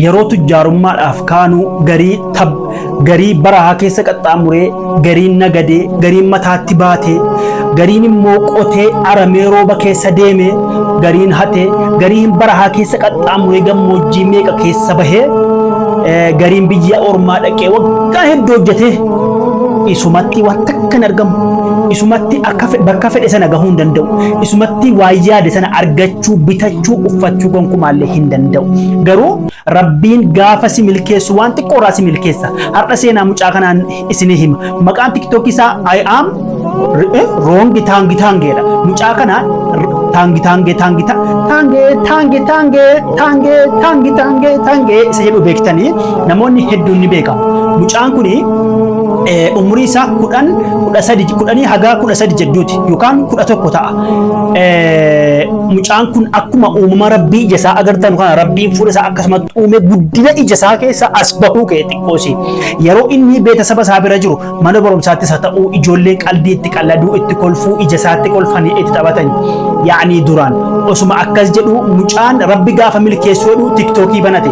Yeroo tujjaarummaadhaaf kaanuu garii tab garii barahaa keessa qaxxaamuree, gariin nagadee, gariin mataatti baatee, gariin immoo qotee aramee rooba keessa deemee, gariin hatee, gariin barahaa keessa qaxxaamuree gammoojjii meeqa keessa bahee, gariin biyya ormaa dhaqee waggaa hedduu hojjetee isumatti waan takka hin argamu. Isumatti akka bakka fedhe sana gahuu hin danda'u. Isumatti waan yaade sana argachuu, bitachuu, uffachuu gonkumaallee hin danda'u. Garuu Rabbiin gaafa si milkeessu waan xiqqoo irraa si milkeessa. Har'a seenaa mucaa kanaan isinii hima. Maqaan TikTok isaa I am wrong taangi taangeedha. Mucaa kana taangi taangee taangi taangee taangi taangee taangee taangi taangee taangee isa jedhu beektanii namoonni hedduun ni beekamu. Mucaan kuni umurii isaa 10, 13, 10 hagaa 13 jedhuuti yookaan 11 ta'a. Mucaan kun akkuma uumama Rabbii ija isaa agartan kana Rabbiin fuula isaa akkasumatti uume guddina ija isaa keessa as bahuu ka'e xiqqoosi. Yeroo inni beetasaba isaa bira jiru mana barumsaattis haa ta'uu ijoolleen qaldii itti qalladuu, itti kolfuu, ija isaatti kolfanii itti taphatani. Yaa'anii duraan osuma akkas jedhu mucaan Rabbi gaafa milkeessu jedhu TikTokii banate.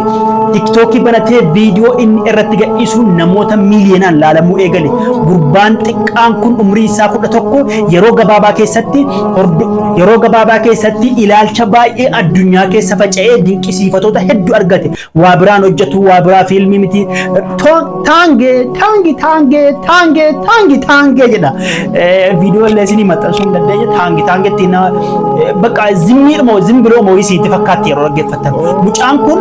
TikTokii banatee viidiyoo inni irratti gadhiisu namoota miiliyoonaan laalamuu eegale. Gurbaan xiqqaan kun umrii isaa 11 yeroo gabaabaa keessatti ilaalcha baay'ee addunyaa keessa faca'ee dinqisiifatoota hedduu argate. Waa biraan hojjetu, waa biraa fiilmii miti. Taangee taangi taangee taangee taangi taangee jedha. Viidiyoo illee isinii maxxansuu hin dandeenye taangi taangeetti nama bakka zimmiidhuma zimbiroo moo isiitti fakkaatti yeroo dhaggeeffattan. Mucaan kun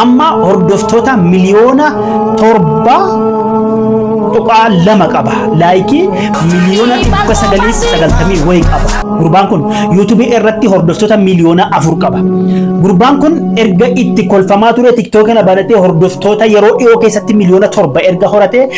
amma hordoftoota 7.2 miliyoona qaba. Laayikii 990,000 wayii qaba. Gurbaan kun yuutuubii irratti hordoftoota 4 miliyoona qaba. Gurbaan kun erga itti kolfamaa ture TikTok kana banatee hordoftoota yeroo dhiyoo keessatti 7 miliyoona erga horatee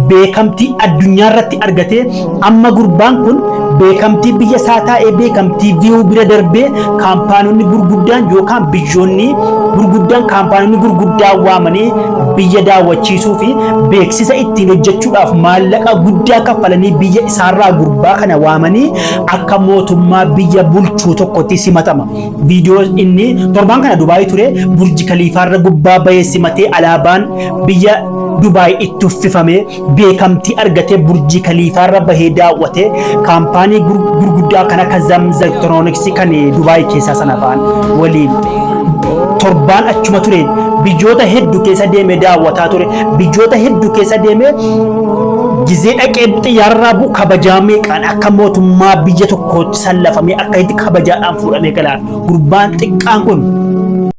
beekamtii addunyaa irratti argatee amma gurbaan kun beekamtii biyya isaa taa'ee beekamtii view bira darbee kaampaanonni gurguddaan yookaan biyyoonni gurguddaan kaampaanonni gurguddaan waamanii biyya daawwachiisuu fi beeksisa ittiin hojjechuudhaaf maallaqa guddaa kaffalanii biyya isaarraa gurbaa kana waamanii akka mootummaa biyya bulchuu tokkotti simatama. Viidiyoo inni torbaan kana Dubaay ture Burji Kaliifaarra gubbaa bahee simatee alaabaan biyya Dubaay itti uffifamee beekamtii argatee Burji Kaliifaarra bahee daawwatee kaampaanii gurguddaa kan akka Zamza Elektirooniksii kan Dubaay keessaa sana fa'an waliin torbaan achuma ture. Biyyoota hedduu keessa deemee daawwataa ture. Biyyoota hedduu keessa deemee gizee dhaqee xiyyaararraa bu'u kabajaa meeqaan akka mootummaa biyya tokkootti sallafamee akka itti kabajaadhaan fuudhamee galaa. Gurbaan xiqqaan kun